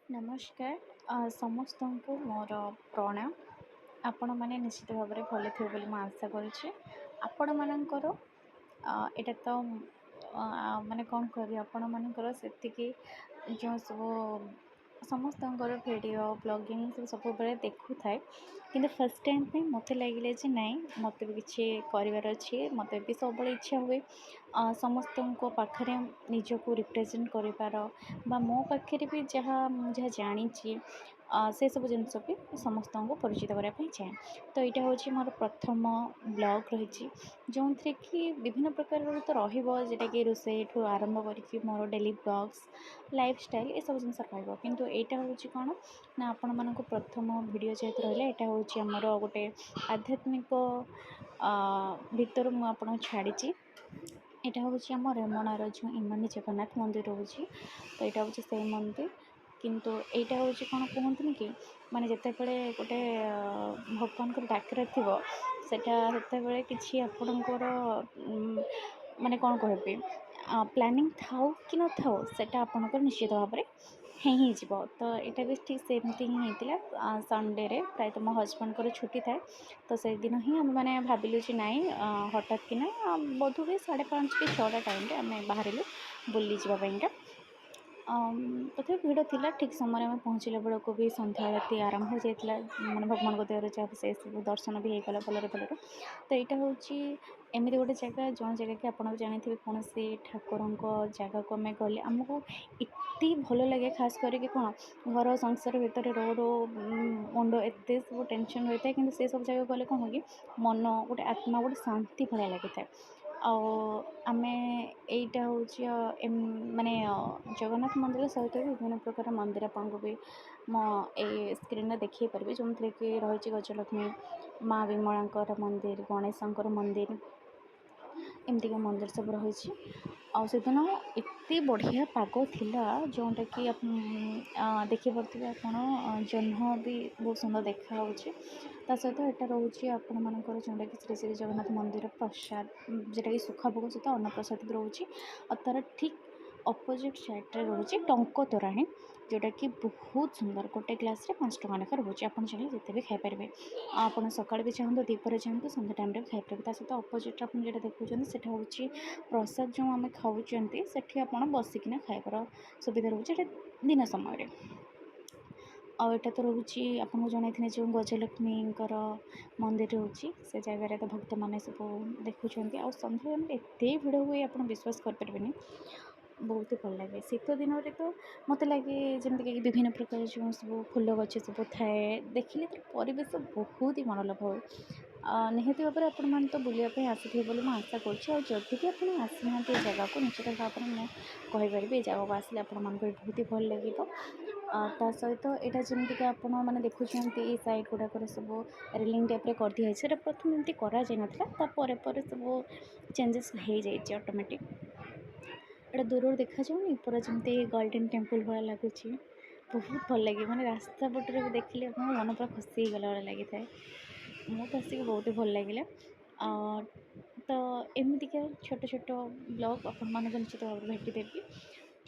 ନମସ୍କାର, ସମସ୍ତଙ୍କୁ ମୋର ପ୍ରଣାମ। ଆପଣମାନେ ନିଶ୍ଚିତ ଭାବରେ ଭଲ ଥିବେ ବୋଲି ମୁଁ ଆଶା କରୁଛି। ଆପଣମାନଙ୍କର ଏଇଟା ତ ମାନେ କ'ଣ କହିବି, ଆପଣମାନଙ୍କର ସେତିକି ଯେଉଁ ସବୁ ସମସ୍ତଙ୍କର ଭିଡ଼ିଓ ବ୍ଲଗିଂ ସବୁ ସବୁବେଳେ ଦେଖୁଥାଏ, କିନ୍ତୁ ଫାର୍ଷ୍ଟ ଟାଇମ୍ ପାଇଁ ମୋତେ ଲାଗିଲା ଯେ ନାଇଁ, ମୋତେ ବି କିଛି କରିବାର ଅଛି। ମୋତେ ବି ସବୁବେଳେ ଇଚ୍ଛା ହୁଏ ସମସ୍ତଙ୍କ ପାଖରେ ନିଜକୁ ରିପ୍ରେଜେଣ୍ଟ କରିବାର ବା ମୋ ପାଖରେ ବି ଯାହା ମୁଁ ଯାହା ଜାଣିଛି, ସେସବୁ ଜିନିଷ ବି ସମସ୍ତଙ୍କୁ ପରିଚିତ କରିବା ପାଇଁ ଚାହେଁ। ତ ଏଇଟା ହେଉଛି ମୋର ପ୍ରଥମ ବ୍ଲଗ୍ ରହିଛି, ଯେଉଁଥିରେ କି ବିଭିନ୍ନ ପ୍ରକାରର ତ ରହିବ, ଯେଉଁଟାକି ରୋଷେଇଠୁ ଆରମ୍ଭ କରିକି ମୋର ଡେଲି ବ୍ଲଗ୍ସ, ଲାଇଫଷ୍ଟାଇଲ୍, ଏସବୁ ଜିନିଷ ରହିବ। କିନ୍ତୁ ଏଇଟା ହେଉଛି କ'ଣ ନା ଆପଣମାନଙ୍କୁ ପ୍ରଥମ ଭିଡ଼ିଓ ଯେହେତୁ ରହିଲା, ଏଇଟା ହେଉଛି ଆମର ଗୋଟେ ଆଧ୍ୟାତ୍ମିକ ଭିତରୁ ମୁଁ ଆପଣଙ୍କୁ ଛାଡ଼ିଛି। ଏଇଟା ହେଉଛି ଆମ ରେମଣାର ଯେଉଁ ଇମାମି ଜଗନ୍ନାଥ ମନ୍ଦିର ରହୁଛି, ତ ଏଇଟା ହେଉଛି ସେଇ ମନ୍ଦିର। କିନ୍ତୁ ଏଇଟା ହେଉଛି କ'ଣ କୁହନ୍ତିନି କି, ମାନେ ଯେତେବେଳେ ଗୋଟେ ଭଗବାନଙ୍କର ଡାକରା ଥିବ, ସେଇଟା ସେତେବେଳେ କିଛି ଆପଣଙ୍କର ମାନେ କ'ଣ କହିବି, ପ୍ଲାନିଂ ଥାଉ କି ନଥାଉ, ସେଇଟା ଆପଣଙ୍କର ନିଶ୍ଚିତ ଭାବରେ ହେଇଯିବ। ତ ଏଇଟା ବି ଠିକ୍ ସେମିତି ହିଁ ହେଇଥିଲା। ସଣ୍ଡେରେ ପ୍ରାୟତଃ ମୋ ହଜବେଣ୍ଡଙ୍କର ଛୁଟି ଥାଏ, ତ ସେଇଦିନ ହିଁ ଆମେମାନେ ଭାବିଲୁ ଯେ ନାଇଁ, ହଠାତ୍ କିନା ବୋଧହୁଏ 5:30 କି 6ଟା ଟାଇମ୍ରେ ଆମେ ବାହାରିଲୁ ବୁଲିଯିବା ପାଇଁକା। ତଥାପି ଭିଡ଼ ଥିଲା। ଠିକ୍ ସମୟରେ ଆମେ ପହଞ୍ଚିଲା ବେଳକୁ ବି ସନ୍ଧ୍ୟା ଆଳତି ଆରମ୍ଭ ହୋଇଯାଇଥିଲା, ମାନେ ଭଗବାନଙ୍କ ଦୟାରୁ ଯାହା ସେ ସବୁ ଦର୍ଶନ ବି ହେଇଗଲା ଭଲରେ ଭଲରେ। ତ ଏଇଟା ହେଉଛି ଏମିତି ଗୋଟେ ଜାଗା, ଯେଉଁ ଜାଗା କି ଆପଣ ବି ଜାଣିଥିବେ, କୌଣସି ଠାକୁରଙ୍କ ଜାଗାକୁ ଆମେ ଗଲେ ଆମକୁ ଏତେ ଭଲ ଲାଗେ। ଖାସ୍ କରିକି କ'ଣ ଘର ସଂସାର ଭିତରେ ରହୁ ରହୁ ମୁଣ୍ଡ ଏତେ ସବୁ ଟେନସନ୍ ରହିଥାଏ, କିନ୍ତୁ ସେସବୁ ଜାଗାକୁ ଗଲେ କ'ଣ କି ମନ ଗୋଟେ, ଆତ୍ମା ଗୋଟେ ଶାନ୍ତି ଭଳିଆ ଲାଗିଥାଏ। ଆଉ ଆମେ ଏଇଟା ହେଉଛି ମାନେ ଜଗନ୍ନାଥ ମନ୍ଦିର ସହିତ ବି ବିଭିନ୍ନ ପ୍ରକାର ମନ୍ଦିର ଆପଣଙ୍କୁ ବି ମୋ ଏଇ ସ୍କ୍ରିନ୍ରେ ଦେଖାଇ ପାରିବି, ଯେଉଁଥିରେ କି ରହିଛି ଗଜଲକ୍ଷ୍ମୀ, ମା ବିମଳାଙ୍କର ମନ୍ଦିର, ଗଣେଶଙ୍କର ମନ୍ଦିର, ଏମିତିକା ମନ୍ଦିର ସବୁ ରହିଛି। ଆଉ ସେଦିନ ଏତେ ବଢ଼ିଆ ପାଗ ଥିଲା, ଯେଉଁଟାକି ଦେଖିପାରୁଥିବେ ଆପଣ, ଜହ୍ନ ବି ବହୁତ ସୁନ୍ଦର ଦେଖାହେଉଛି। ତା ସହିତ ଏଇଟା ରହୁଛି ଆପଣମାନଙ୍କର ଯେଉଁଟାକି ଶ୍ରୀ ଶ୍ରୀ ଜଗନ୍ନାଥ ମନ୍ଦିର ପ୍ରସାଦ, ଯେଉଁଟାକି ଶୁଖା ଭୋଗ ସହିତ ଅନ୍ନପ୍ରସାଦ ବି ରହୁଛି। ଆଉ ତା'ର ଠିକ୍ ଅପୋଜିଟ୍ ସାଇଡ଼୍ରେ ରହୁଛି ଟଙ୍କ ତୋରାଣୀ, ଯେଉଁଟାକି ବହୁତ ସୁନ୍ଦର। ଗୋଟେ ଗ୍ଲାସ୍ରେ 5 ଟଙ୍କା ଲେଖା ରହୁଛି। ଆପଣ ଚାହିଁଲେ ଯେତେ ବି ଖାଇପାରିବେ। ଆଉ ଆପଣ ସକାଳେ ବି ଚାହାନ୍ତୁ, ଦ୍ୱିପହରେ ଚାହାନ୍ତୁ, ସନ୍ଧ୍ୟା ଟାଇମ୍ରେ ବି ଖାଇପାରିବେ। ତା ସହିତ ଅପୋଜିଟ୍ରେ ଆପଣ ଯେଉଁଟା ଦେଖୁଛନ୍ତି, ସେଇଟା ହେଉଛି ପ୍ରସାଦ ଯେଉଁ ଆମେ ଖାଉଛନ୍ତି, ସେଠି ଆପଣ ବସିକିନା ଖାଇବାର ସୁବିଧା ରହୁଛି। ଏଇଟା ଦିନ ସମୟରେ। ଆଉ ଏଇଟା ତ ରହୁଛି ଆପଣଙ୍କୁ ଜଣାଇଥିଲେ ଯେଉଁ ଗଜଲକ୍ଷ୍ମୀଙ୍କର ମନ୍ଦିର ରହୁଛି, ସେ ଜାଗାରେ ତ ଭକ୍ତମାନେ ସବୁ ଦେଖୁଛନ୍ତି। ଆଉ ସନ୍ଧ୍ୟା ଟାଇମ୍ରେ ଏତେ ଭିଡ଼ ହୁଏ, ଆପଣ ବିଶ୍ୱାସ କରିପାରିବେନି। ବହୁତ ଭଲ ଲାଗେ। ଶୀତ ଦିନରେ ତ ମୋତେ ଲାଗେ ଯେମିତିକି ବିଭିନ୍ନ ପ୍ରକାର ଯେଉଁ ସବୁ ଫୁଲ ଗଛ ସବୁ ଥାଏ, ଦେଖିଲେ ତ ପରିବେଶ ବହୁତ ହି ମନଲୋଭା ହୁଏ। ନିହାତି ଭାବରେ ଆପଣମାନେ ତ ବୁଲିବା ପାଇଁ ଆସିଥିବେ ବୋଲି ମୁଁ ଆଶା କରୁଛି। ଆଉ ଯଦି ବି ଆପଣ ଆସିନାହାନ୍ତି ଏ ଜାଗାକୁ, ନିଶ୍ଚିତ ଭାବରେ ମୁଁ କହିପାରିବି, ଏ ଜାଗାକୁ ଆସିଲେ ଆପଣମାନଙ୍କୁ ବି ବହୁତ ହି ଭଲ ଲାଗିବ। ତା ସହିତ ଏଇଟା ଯେମିତିକି ଆପଣ ମାନେ ଦେଖୁଛନ୍ତି, ଏଇ ସାଇଡ଼୍ ଗୁଡ଼ାକରେ ସବୁ ରେଲିଂ ଟାଇପ୍ରେ କରିଦିଆଯାଇଛି। ସେଇଟା ପ୍ରଥମେ ଏମିତି କରାଯାଇନଥିଲା, ତାପରେ ପରେ ସବୁ ଚେଞ୍ଜେସ୍ ହେଇଯାଇଛି ଅଟୋମେଟିକ୍। ଏଇଟା ଦୂରରୁ ଦେଖାଯାଉନି ପୁରା ଯେମିତି ଗୋଲ୍ଡେନ୍ ଟେମ୍ପଲ୍ ଭଳିଆ ଲାଗୁଛି? ବହୁତ ଭଲ ଲାଗେ। ମାନେ ରାସ୍ତା ପଟରେ ବି ଦେଖିଲେ ଆପଣଙ୍କ ମନ ପୁରା ଖୁସି ହେଇଗଲା ଭଳିଆ ଲାଗିଥାଏ। ମୁଁ ତ ଆସିକି ବହୁତ ଭଲ ଲାଗିଲା। ତ ଏମିତିକା ଛୋଟ ଛୋଟ ବ୍ଲଗ୍ ଆପଣମାନଙ୍କୁ ନିଶ୍ଚିତ ଭାବରେ ଭେଟିଦେବି।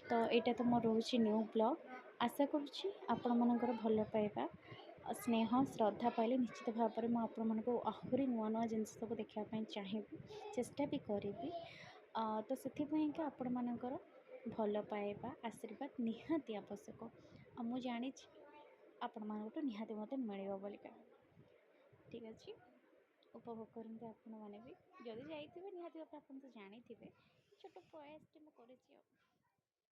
ତ ଏଇଟା ତ ମୋର ରହୁଛି ନ୍ୟୁ ବ୍ଲଗ୍। ଆଶା କରୁଛି ଆପଣମାନଙ୍କର ଭଲ ପାଇବା, ସ୍ନେହ, ଶ୍ରଦ୍ଧା ପାଇଲେ ନିଶ୍ଚିତ ଭାବରେ ମୁଁ ଆପଣମାନଙ୍କୁ ଆହୁରି ନୂଆ ନୂଆ ଜିନିଷ ସବୁ ଦେଖିବା ପାଇଁ ଚାହିଁବି, ଚେଷ୍ଟା ବି କରିବି। ତ ସେଥିପାଇଁକା ଆପଣମାନଙ୍କର ଭଲ ପାଇବା, ଆଶୀର୍ବାଦ ନିହାତି ଆବଶ୍ୟକ। ଆଉ ମୁଁ ଜାଣିଛି ଆପଣମାନଙ୍କଠୁ ନିହାତି ମୋତେ ମିଳିବ ବୋଲିକା। ଠିକ୍ ଅଛି, ଉପଭୋଗ କରନ୍ତୁ ଆପଣମାନେ ବି। ଯଦି ଯାଇଥିବେ, ନିହାତି ଭାବରେ ଆପଣ ତ ଜାଣିଥିବେ। ଛୋଟ ପ୍ରୟାସଟେ ମୁଁ କରିଛି ଆଉ।